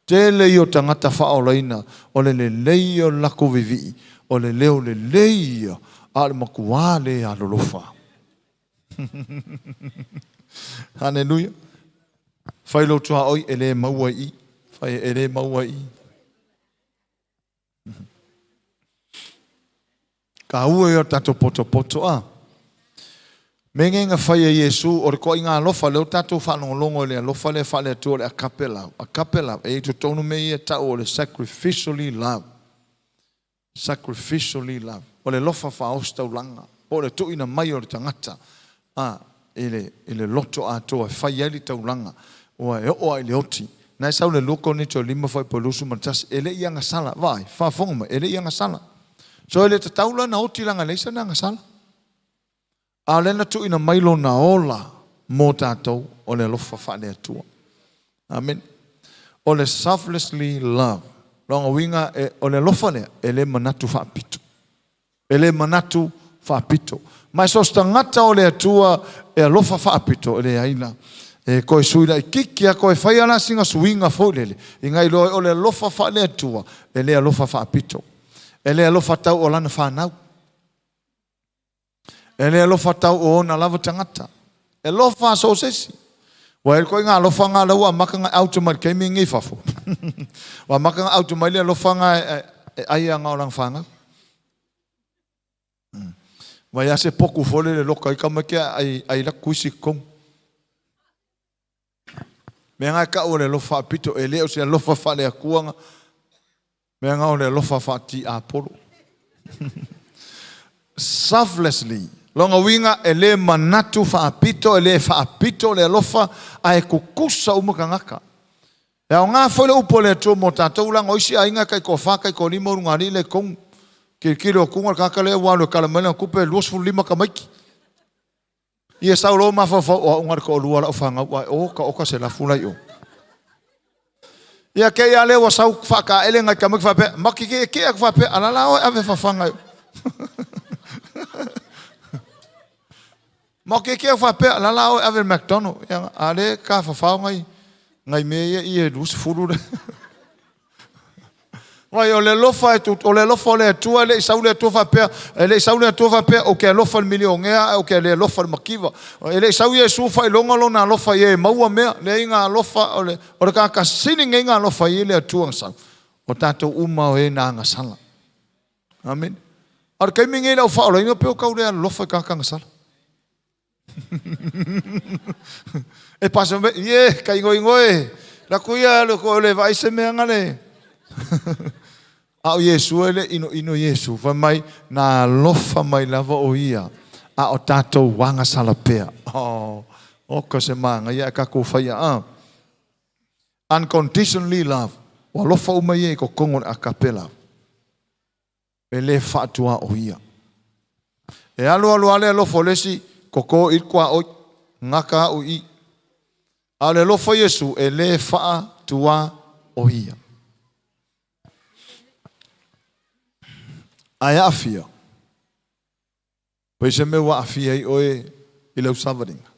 Tele ia o tagata faaolaina o le lelei ia o le latou vivii, o le leo lelei ia, a o le matua le alolofa. Haleluia. Fai lou tuaoi e le maua i i. Fai e le maua i i. Taua ia o tatou potopoto a. Me ngei na fai e Iesu o le toaiga alofa lea ua tatou faalogologo i le alofa lea faale-Atua o le agape love. Agape love e i totonu mea ia e tau o le sacrificially love. Sacrificially love. O le alofa faaositaulaga po o le tuuina mai o le tagata a i le, i le loto atoa e fai ai le taulaga ua e oo lava i le oti. Na e sau le 2 Korinito 5 fuaiupu 21, e le i agasala, vaai, faafofoga mai, e le i agasala. So e le tatau la ona oti leaga e leai sana agasala. A o lea na tuuina mai lona ola mo tatou o le alofa faale-Atua. Amene. O le selflessly love. Lona uiga, e, o le alofa lea, e le manatu faapito. E le manatu faapito. Ma e so o se tagata o le Atua e alofa faapito, e leai la. E toe sui laitiiti lava, toe fai lava la sina suiga foi lele, ina iloa ai o le alofa faale-Atua, e le alofa faapito. E le alofa tau o lana fanau. E le alofa tau o ona lava tagata. E alofa so o se isi. Ua i ai le ituaiga alofa lena lea ua amata ona out mai i le taimi lenei i fafo. Ua amata ona out mai le alofa lena e ai lava na o lana fanau. Vaai lava se potu foi lele e loka ai tamaiti ae ai latu isi i totonu. Mea na e tau o le alofa faapito, e le o se alofa faale-Atua na. Mea na o le alofa faatiapolo. Selflessly. Lona uiga e le manatu faapito, e le faapito le alofa, ae tutusa uma tagata. E aoga foi le upu a le Atua mo tatou, leaga o isi aiga e taitoafa, taitoalima ulugalii la i totonu. Tilotilo atu le tagata lea ua alu e tala mai lana tupe e 25 tamaiti. Ia sau loa mafaufau, o au na o le toalua lau fanau, ae oka oka se lafu la i o. Ia te i a lea ua sau faataele nai tamaiti faapea, maki ke ke aku faapea, alala oe ave fafaga i. Maki ke aku faapea, alala oe ave McDonald. Ia, a le ka fafao ngai, ngai mea ia i e 20 le. Vai o le alofa e o le alofa o le Atua e le i sau le Atua faapea, e le i sau le Atua faapea ou te alofa i le milionea ae ou te le alofa i le mativa. E le i sau Iesu faailoga lona alofa i e maua mea, leai na alofa o le o le tagata sili nei na alofa i le Atua na sau. O tatou uma o e na agasala. Amene. A o le taimi nei i lau faaolaina pe o tau le alolofa i tagata agasala. E pasa mai, ie, ka ingoingo e. Laku ia alu ko le vaai se mea ngale. A o Iesu e le inoino Iesu. Fai mai, na alofa mai lava o ia, a o tatou agasala pea. Oh. Oka se manaia ae tatou faia a. Unconditionally love. Ua alofa uma ia i totonu o le agape love. E le faatuaoia. E alu alu lava le alofa o le isi, toto i le tuaoi, gata au i i. A o le alofa o Iesu, e le faatuaoia. Ae aafia, pei se mea ua aafia ai oe i lau savaliga,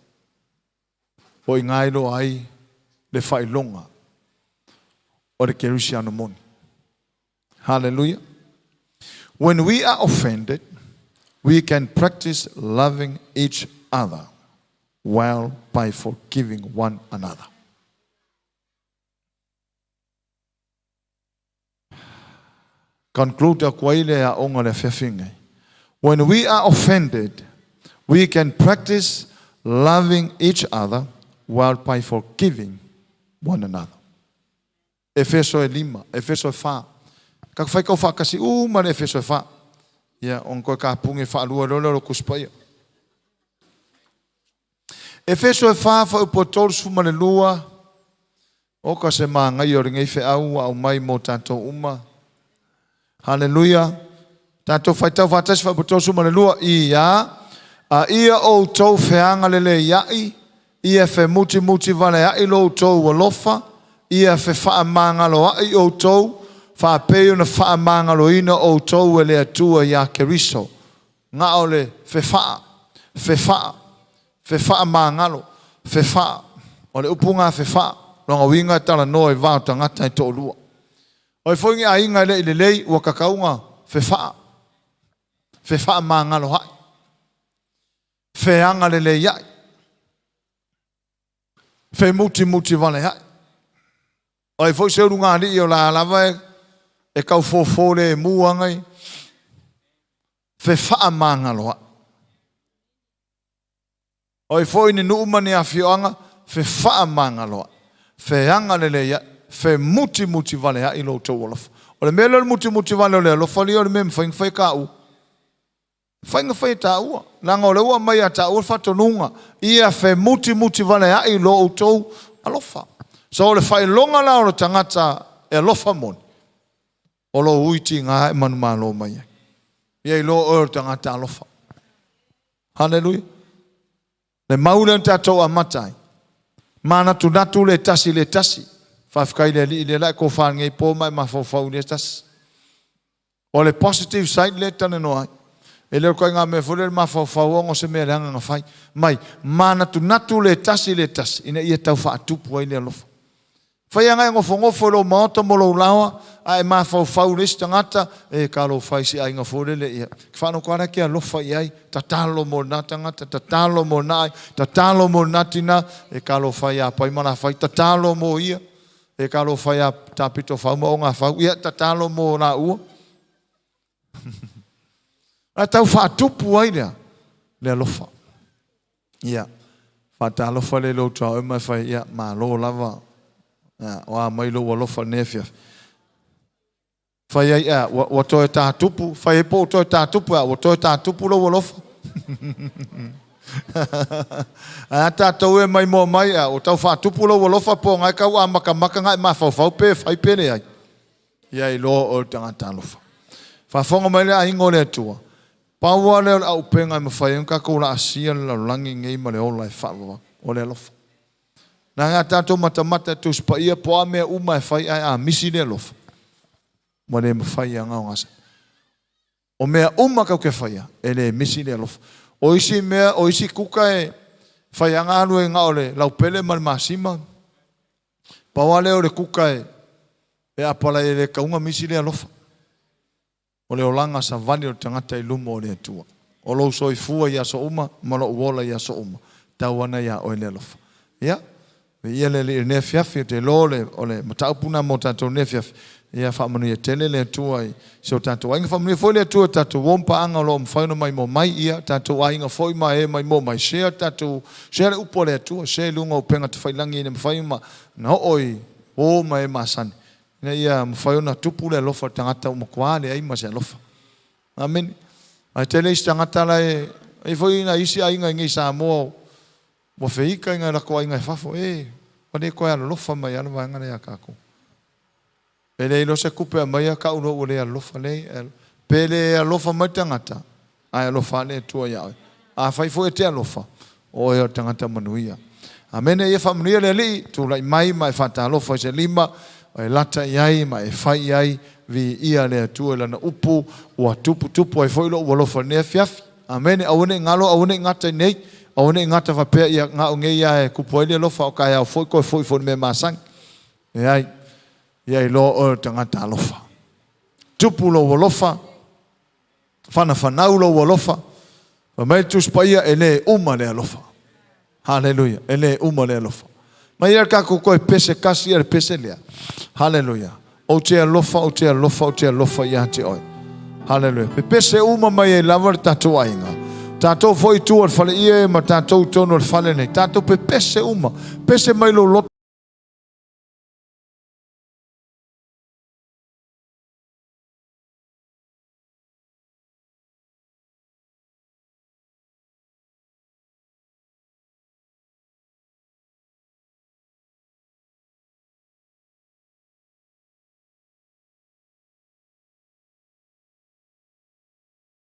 o i ina e iloa ai le faailoga o le kerisiano moni. Hallelujah. When we are offended, we can practice loving each other well by forgiving one another. Conclude atu ai le aoga o le afiafi lenei. When we are offended, we can practice loving each other well by forgiving one another. Efeso e lima, Efeso e fa. Ka fai kau faatasi uma le Efeso e fa. Ia, ona toe tapuni faalua loa lea o le Tusi Paia. Efeso e fa, fuaiupu e 32, Oka se manaia o lenei feau ua aumai mo tatou uma. Haleluia! Tatou faitau faatasi fuaiupu 32, Ia, a ia outou feagaleleia'i, ia femutimutivarea'i lo outou alofa, ia fefaamagaloa'i outou, faapei ona faamagaloina outou e le Atua iā Keriso. Na o le fefaa, fefaa, fefaamagalo, fefaa. O le upu lena fefaa, lona uiga e talanoa i va o tagata e toalua. O ai foi ni aiga e le i lelei ua tatau ona fefaa, fefaamagaloa'i, feagaleleia'i, femutimutivarea'i. O ai foi se ulugalii o la lava e tau fofo lemu ana i fefaamagaloa'i. O ai foi ni nuu ma ni afioaga fefaamagaloa'i, feagaleleia'i, femutimutivarea'i lo outou alofa. O le mea lea o le mutimutivale o le alofa lea o le mea e mafai ona fai e taua. Mafai ona fai e taua, leaga o lea ua aumai ia taua le faatonuga, ia femutimutivarea'i lo outou alofa. So o le faailoga la o le tagata e alofa moni, o lou ui tiga e manumalo mai ai. Ia iloa oe o le tagata alofa. Haleluia. Le mau lea na tatou amata ai. Manatunatu le tasi i le tasi. Faafetai i le Alii lea la e tofa nei po ma e mafaufau i lea tasi. O le positive side lea e talanoa ai. E le o le ituaiga mea foi lea le mafaufau ona o se mea leaga na fai. Mai, manatunatu le tasi i le tasi ina ia tau faatupu ai le alofa. Fai aga e nofonofo i lou maota ma lou laoa, a e mafaufau i le isi tagata, e talofa e i si aiga foi lele, ia, faalogo lava la e te alofa i ai, tatalo mo lena tagata, tatalo mo lena aiga, tatalo mo lena tina, e talofa e ia Pai ma Lafai, tatalo mo ia, e talofa e ia Tapitofau ma Ogafau, ia, tatalo mo laua. Ae tau faatupu ai lea le alofa. Ia, faatalofa lea i lou tuaoi ma e fai, ia, malo lava, ia, o a mai lou alofa i lenei afiafi. Fai ai, ea, ua, ua toe tātupu, fai ai po o toe tātupu, ea, ua toe tātupu lou alofa. Ae a tātou e maimoa mai, ea, ua tau faatupu lou alofa po o na e tau amatamaka na e mafaufau pe fai pe leai. Ia iloa oe o le tagata alofa. Faafofoga mai le aiga o le Atua, pau lava lea o le auupega e mafai ai ona tatou laasia le lalolagi lenei ma le ola e faavavau, o le alofa. Leaga a tatou matamata e Tusi Paia po o a mea uma e fai ae a misi le alofa, ua le mafai lava ona gasa. O mea uma tatou te faia, e le misi le alofa. O isi mea, o isi kuka e fai lava alu ai na o le laupele ma le masima. Pau lava lea o le kuka e e apalai e le tatau ona misi le alofa. O le olaga savali o le tagata i luma o le Atua. O lou soifua i aso uma ma lou ola i aso uma, tau ana iā oe le alofa. Ia, viia le Alii i lenei afiafi, ou te iloa o le, o le mataupu lena mo tatou i lenei afiafi. Ia faamanuia tele le Atua i si o tatou aiga. Faamanuia foi le Atua i tatou uo ma paaga o lo o mafai ona maimoa mai. Ia, tatou aiga foi ma e maimoa mai, share tatou, share le upu a le Atua, share i luga o upega tafailagi ina mafai ona oo i uo ma e masani, ina ia mafai ona tupu le alofa o le tagata ua matua leai ma se alofa. Amene. Ae tele isi tagata la e, e i ai foi nai isi aiga i nei i Samoa, Ua feika iga e lako aiga i fafo, e, ua le toe alolofa mai lava le vaega lea ia tatou. E le iloa se tupe e aumaia tau loa ua le alolofa, leai. Pe le alofa mai le tagata, ae alofa lava le Atua ia oe. Afai foi e te alofa, o oe o le tagata manuia. Amene. Ia faamanuia le Alii, tulai mai ma e faatalofa i se lima e lata i ai ma e fai i ai, viia le Atua i Lana upu, ua tuputupu ai foi lou alofa i lenei afiafi. Amene. Aua ne i galo, aua ne i gata i nei, aua ne i gata faapea ia na o nei lava e tupu ai le alofa, a o taeao foi toe foi foi i le mea masani. Leai, ia iloa oe o le tagata alofa. Tupu lou alofa, fanafanau lou alofa. Fai mai le Tusi Paia, e le uma le alofa. Haleluia, e le uma le alofa. Mai ia tatou toe pese tasi ia le pese lea. Haleluia. Ou te alofa, ou te alofa, ou te alofa ia te oe. Haleluia. Pepese uma mai ai lava le tatou aiga. Tatou foi i tua o le faleie ma tatou i totonu o le fale nei. Tatou pepese uma. Pese mai lou loto.